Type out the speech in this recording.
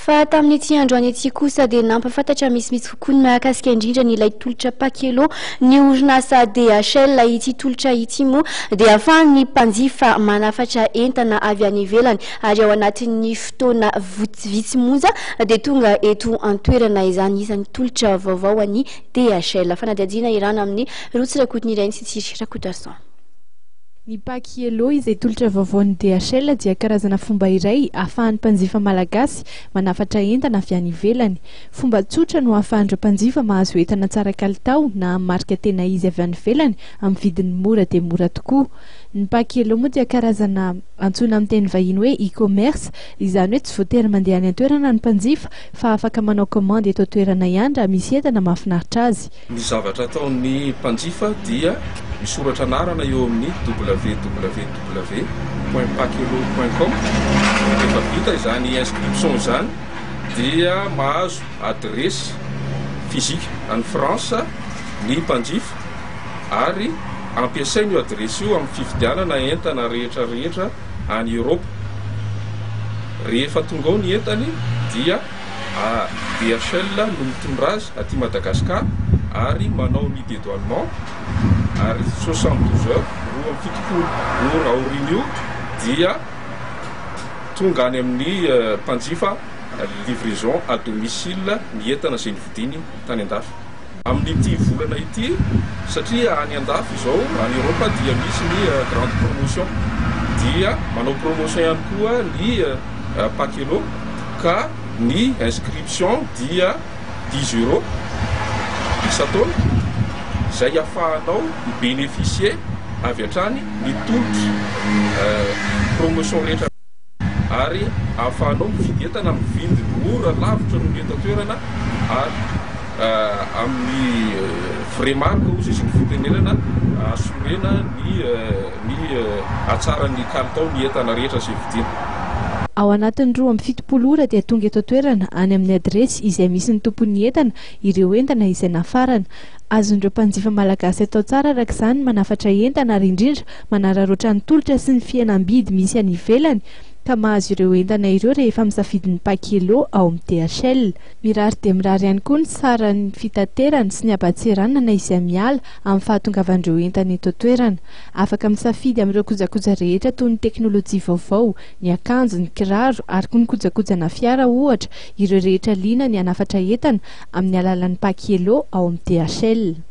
Fa tamin'ity androany ity kosa dia nampahafantatra misimisy kokoa ny mahakasika indrindra ny ilay tolotra Pakelo ny orinasa DHL. Ity tolotra ity moa dia ahafahan'ny mpanjifa manafatra entana avy any ivelany ary ao anatin'ny fotoana vitsy monja dia tonga eto an-toerana izany. Isan'ny tolotra vaovao an'ny DHL. Fanadihadiana iarahana amin'ny Rotsy Rakotonirainy sy Tsiry Rakotoarison. Ny Pack Yellow izay tolotra vaovaon'ny DHL dia karazana fomba iray ahafahan'ny mpanjifa malagasy manafatra entana avy any ivelany. Fomba tsotra no ahafahan'ireo mpanjifa mahazo entana tsara kalitao na amin'ny marika tena izy avy any ivelany amin'ny vidiny mora dia mora tokoa. Ny Pack Yellow moa dia karazana antsoina amin'ny teny vahiny hoe e-commerce, izany hoe tsy voatery mandeha any an-toerana ny mpanjifa fa afaka manao kaomandy eto an-toerana ihany raha misy entana mahafinaritra azy. Ny zavatra ataon'ny mpanjifa dia misoratra anarana eo amin'ny www point pakelo point com, rehefa vita izany inscription izany dia mahazo adiresy physique any France ny mpanjifa ary ampiasainy io adiresy io amin'ny fividianana entana rehetra rehetra any Europe. Rehefa tonga ao ny entany dia DHL no mitondra azy aty Madagascar ary manao ny dédouanement ary 72 heures, 72 ora aorian'io dia tonga any amin'ny mpanjifa livraison à domicile ny entana izay novidiany tany andafy. Amin'ity volana ity, satria any andafy izao, any Europe dia misy ny grande promotion, dia manao promotion ihany koa ny Pakelo ka ny inscription dia dix euros isan-taona, izay ahafahanao mi-beneficier avy hatrany ny tolotra promotion rehetra. Ary ahafahanao mividy entana amin'ny vidiny mora lavitra noho ny eto an-toerana ary amin'ny vrai marque hozy izy ny fitenenana assurena ny ny hatsaran'ny kalitao ny entana rehetra izay vidiana. Ao anatin'ny 72 ora dia tonga eto an-toerana, any amin'ny adiresy izay misy ny tompon'ny entana, ireo entana izay nafarana. Azon'ireo mpanjifa malagasy atao tsara araka izany ny manafatra entana ary indrindra manararaotra ny tolotra sy ny fihenam-bidy misy any ivelany ka mahazo ireo entana ireo rehefa misafidy ny pack Yellow ao amin'ny DHL. Mirary dia mirary ihany koa ny saran'ny fitaterana sy ny haban-tseranana izay miala amin'ny fahatongavan'ireo entana eto an-toerana. Afaka misafidy amin'ireo kojakoja rehetra toy ny teknolojia vaovao, ny akanjo, ny kiraro ary koa ny kojakojana fiara ohatra ireo rehetra liana ny hanafatra entana amin'ny alalan'ny pack Yellow ao amin'ny DHL.